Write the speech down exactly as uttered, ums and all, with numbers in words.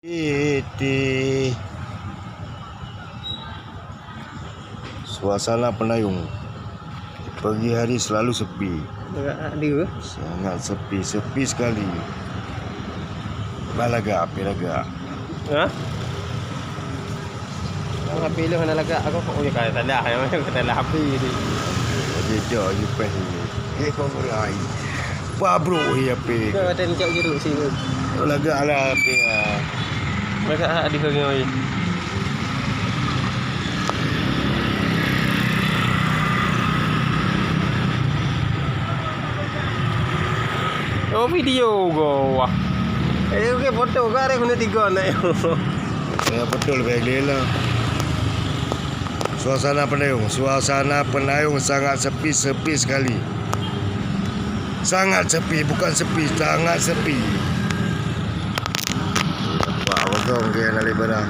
Iti. Suasana Penayong. Pagi hari selalu sepi. Agak ada. Sangat sepi, sepi sekali. Bah lagak, api lagak. Ha? Api lagak, aku kok udah kata dah, kata dah api ni. Jadi jauh, you peh ni. Eh, kau mulai. Pabruk hi api. Ke ada cak jeruk sini. Lagak lah api ah. Lagak ah di kau ni. Oh, video go wah. Eh, okey, foto kau ada guna tiga nak. Ya, betul, baik dia lah. Suasana Penayong, suasana Penayong sangat sepi, sepi sekali. Sangat sepi, bukan sepi, sangat sepi. Nampak kosong ke yang dari barang.